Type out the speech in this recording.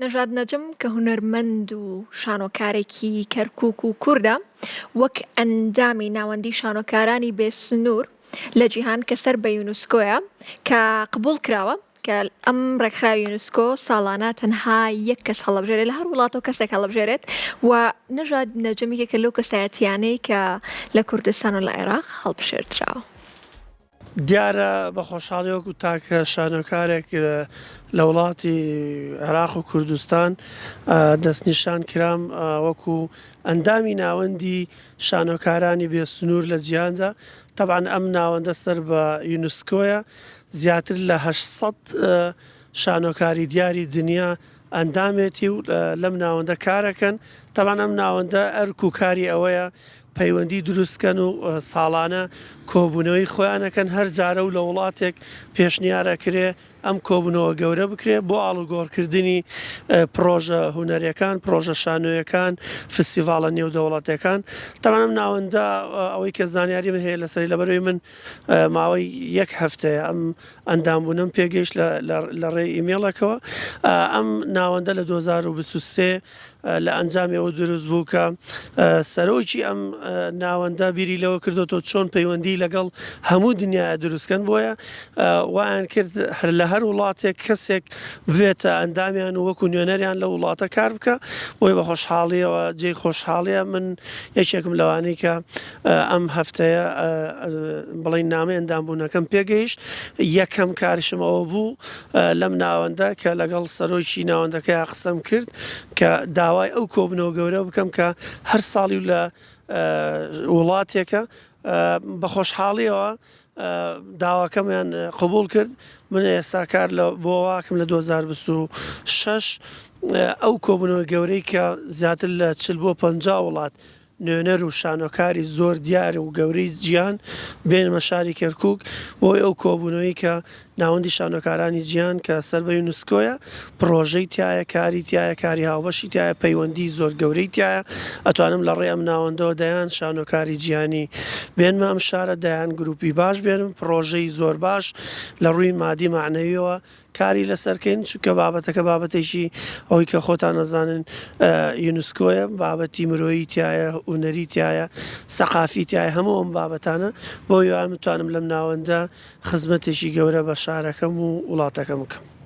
نەژاد نەجم کە هونەرمەند و شانۆکارێکی کەرکوک و کوردە، وەک ئەندامی ناوەندی شانۆکارانی بێ سنوور لە جیهان کە سەر بە یونسکۆیە کە قبوڵ کراوە کە ئەم ڕێکخراوی یونسکۆ ساڵانە تەنها یەک کەس هەڵەبژێرێت لە هەر وڵاتەوە کەسێک هەڵەبژێرێت و نەژاد نەجم یەکێکە لەو کەسایەتیانەی کە لە کوردستان و لە عێراق هەڵبژێردراوە. دیارە بە خۆشحاڵی وەکو تاکە شانۆکارێک لە وڵاتی عێراق و کوردستان دەستنیشان کرام وەکو ئەندامی ناوەندی شانۆکارانی بێ سنوور لە جیهاندا تەبعەن ئەم ناوەندە سەر بە یونسکۆیە زیاتر لە 800 شانۆکاری دیاری دنیا ئەندامێتی و لەم ناوەندە کارەکەن، تەبعەن ئەم ناوەندە ئەرک و کاری ئەوەیە پەیوەندی دروستکەن و ساڵانە کۆبوونەوەی خۆیان ئەکەن هەر جارە و لە وڵاتێک پێشنیار ئەکرێ ئەم کۆبوونەوە گەورە بکرێ بۆ ئاڵوگۆڕکردنی پڕۆژە هونەریەکان، پڕۆژە شانۆیەکان، فستیڤاڵە نێودەوڵەتیەکان، تەبعەن ئەم ناوەندە ئەوەی کە زانیاریم هەیە لەسەری لەبەرئەوەی من ماوەی یەک هەفتەیە ئەم ئەندامبوونەم پێگەیشت لە ڕێی ئیمێڵێکەوە. ئەم ناوەندە لە 2023 لە ئەنجامی ئەوە دروست بوو کە سەرۆکی ئەم ناوەندە بیری لەوە کردۆتەوە چۆن پەیوەندی لەگەڵ هەموو دنیاە دروستکەن بۆیە وایان کرد هەر لە هەر وڵاتێک کەسێک ببێتە ئەندامیان و وەکو نوێنەریان لە وڵاتە کار بکە بۆیە بە خۆشحاڵیەوە جێی خۆشحاڵیە من یەکێکم لەوانەی کە ئەم هەفتەیە بڵێین نامەی ئەندامبوونەکەم پێگەیشت، یەکەم کارشم ئەوە بوو لەم ناوەندە کە لەگەڵ سەرۆکی ناوەندەکەیا قسەم کرد کە داوای ئەو کۆبنەوە گەورە بکەم کە هەر ساڵی و لە وڵاتێکە بە خۆشحاڵیەوە داواکەمیان قبوڵ کرد من ئێستا کار لە بۆ واکم لە 2026 ئەو کۆبنەوە گەورەی کە زیاتر لە 40 بۆ 50 وڵات نوێنەر و شانۆکاری زۆر دیار و گەورەی جیهان بێنمە شاری کەرکوک بۆی ئەو کۆبوونەوەی کە ناوەندی شانۆکارانی جیهان کە سەر بە یونسکۆیە پڕۆژەی تایە کاری تایە کاری هاوبەشی تایە پەیوەندی زۆر گەورەی تایە ئەتوانم لە ڕێ ئەم ناوەندەوە دەیان شانۆکاری جیهانی بێنمە ئەم شارە دەیان گروپی باش بێنم پڕۆژەی زۆر باش لە ڕووی مادی مەعنەویەوە کاری لەسەر کەین چونکە بابەتەکە بابەتێکی ئەوەی کە خۆتان ئەزانن یونسکۆیە بابەتی مرۆیی تایە هونەری تایە سەقافی تایە هەموو ئەم بابەتانە بۆ هیوام بتوانم لەم ناوەندە خزمەتێکی گەورە بە شارەکەم و وڵاتەکەم بکەم.